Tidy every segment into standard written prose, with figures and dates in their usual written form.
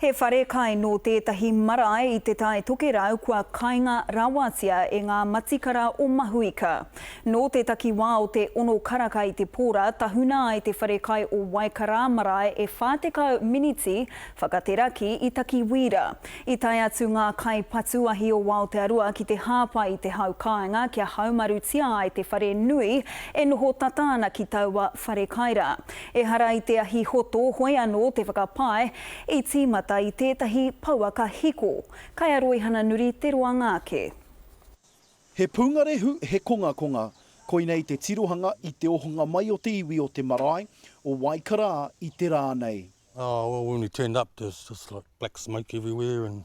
He whare kai nō tētahi marae i Te Tai Tokerau kua kainga rawatia e ngā matikara o Mahuika. Nō te takiwā o te ono karaka i te pōra, tahuna ai te whare kai o Waikarā marae e 40 miniti whakateraki i Takiwīra. I tae atu ngā kaipatu ahi o Aotearoa ki te hāpai i te hau kāinga kia haumarutia ai te whare nui e noho tata ana ki taua whare kai rā. Ehara i te ahi hoto, hoi anō te whakapae, i tīmata i tētahi pouaka hiko. Kai a Roihana Nuri te roanga ake. He pūngarehu, he kongakonga, koinei te tirohanga i te ohonga mai o te iwi o te marae o Waikarā i te rā nei. Oh well when we turned up there was just like black smoke everywhere and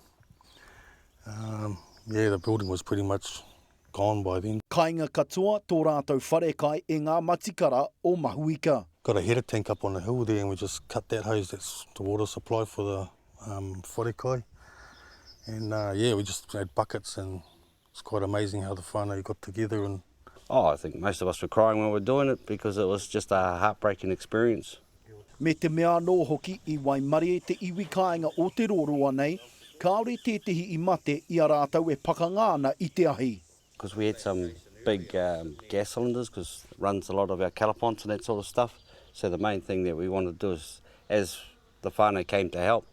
um yeah the building was pretty much gone by then. Kainga katoa tō rātou wharekai e ngā matikara o Mahuika. Got a header tank up on the hill there and we just cut that hose that's the water supply for the um wharekai and uh yeah we just had buckets and it's quite amazing how the whānau got together and Oh I think most of us were crying when we were doing it because it was just a heartbreaking experience. Me te mea anō hoki i waimarie te iwi kāinga o Te Roroa nei, kāore tētehi i mate i a rātou e pakanga ana i te ahi. Because we had some big gas cylinders because it runs a lot of our calaponts and that sort of stuff, so the main thing that we wanted to do is as the whānau came to help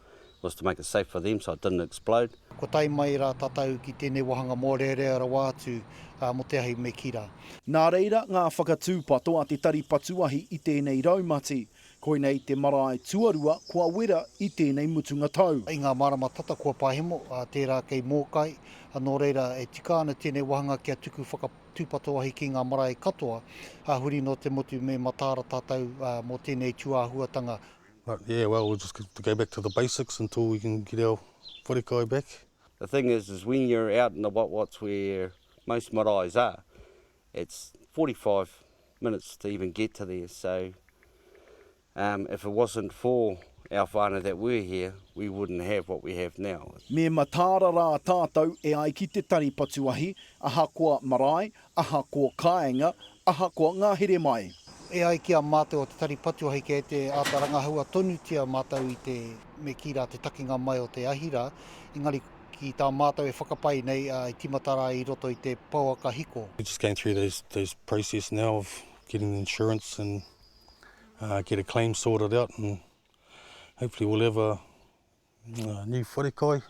was to make it safe for them so it didn't explode. Kua tae mai rā tātou ki tēnei wāhanga mōrearea rawa atu mō te ahi me kī rā. Nā reira ngā whakatūpato a te Tari Patu Ahi i tēnei raumati. Koinei te marae tuarua kua wera i tēnei mutunga tau. I ngā marama tata kua pahemo, tērā kei Mōkai, nō reira e tika ana tēnei wāhanga kia tuku whakatūpato ahi ki ngā marae katoa, huri noa te motu me mataara tātou mō tēnei tūāhuatanga. But yeah, well, we'll just have to go back to the basics until we can get our wharekai back. The thing is, is when you're out in the what what's where most maraes are, it's 45 minutes to even get to there. So um, if it wasn't for our whānau that were here, we wouldn't have what we have now. Me mataara rā tātou e ai ki te Tari Patu Ahi, ahakoa marae, ahakoa kāinga, ahakoa ngahere mai. E ai ki a mātou o Te Tari Patu Ahi kei te āta rangahaua tonutia mātou i te, me kī rā, te takinga mai o te ahi rā, engari ki tā mātou e whakapae nei, i tīmata rā i roto i te pouaka hiko. We're just going through those those process now of getting the insurance and uh, get a claim sorted out and hopefully we'll have a, a new wharekai.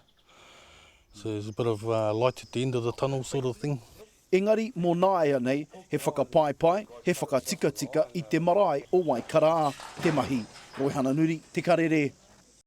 So there's a bit of uh, light at the end of the tunnel sort of thing. Engari mō nāianei, he whakapaepae, he whakatikatika i te marae o Waikarā te mahi. Roihana Nuri, Te Karere.